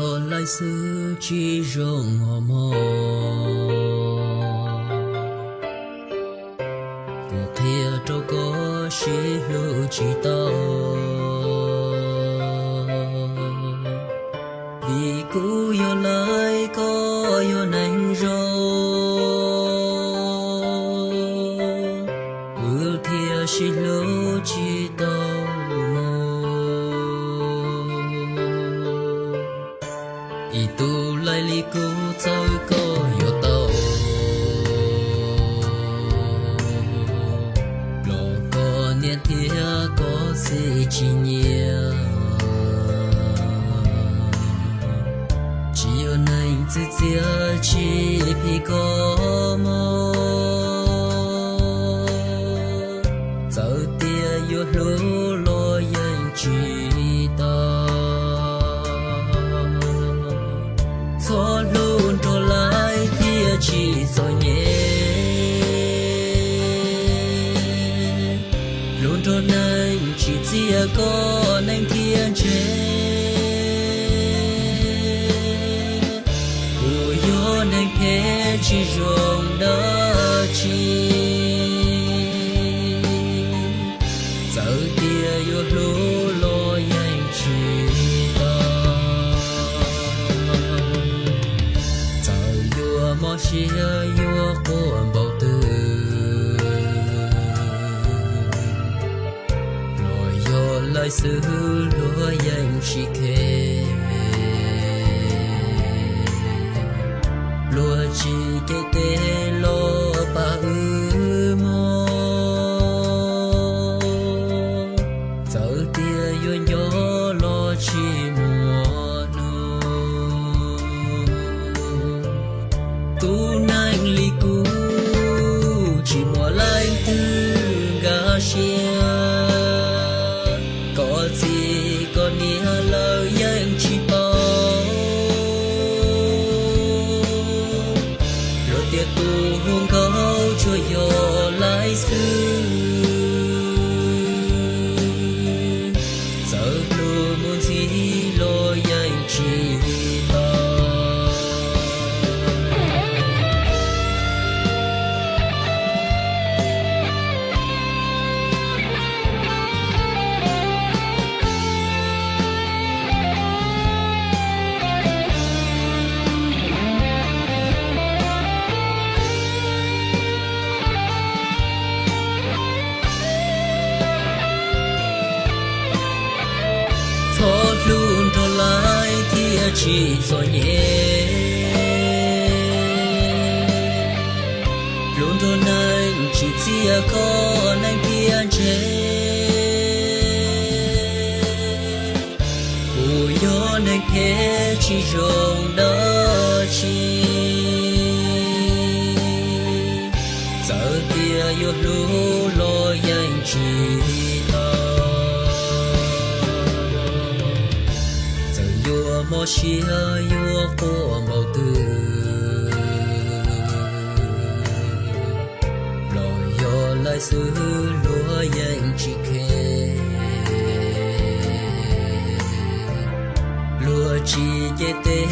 Laij xwb tsis zoo os mog, kuv qhia rau koj sib hlub tsis tau. Vim kuv yog laij koj yog neeg zoo, wb thiaj sib hlub tsis tau. Ib tug laij li kuv txawm koj yuav tau, los koj niam thiab koj txiv tsis nyiam. Tsis yog neeg txwv txiav tsis phim koj mog, txawm tias yuav hlub los yeej tsis tau. Txhob hlub nrog laij thiaj tsis txom nyem, hlub nrog neeg tsis txiav koj neeg thiaj ntshe. Kuv yog neeg phem tsis zoo dab tsi, txawm tias yuav hlub los yeej tsis tau. Txawm yuav mob siab yuav quaj npaum twg, los yog laij xwb luag yeej tsis khe. Luag tsis cev tes los pab wb mog, txawm tias yuav nco los tsis muaj hnub. Tus neeg li kuv tsis muaj leej twg nkag siab, koj txiv koj niam lawv yeej tsis paub. Luag tias tus hu nkauj tsuas yog laij xwb, txawm pluag mus ntxiv los yeej tsis tau. Txhob hlub nrog laij thiaj tsis txom nyem, hlub nrog neeg tsis txiav koj neeg thiaj ntshe. Kuv yog neeg phem tsis zoo dab tsi, txawm tias yuav hlub los yeej tsis tau. Txawm yuav mob siab yuav quaj npaum twg, los yog laij xwb luag yeej tsis khe. Luag tsis cev tes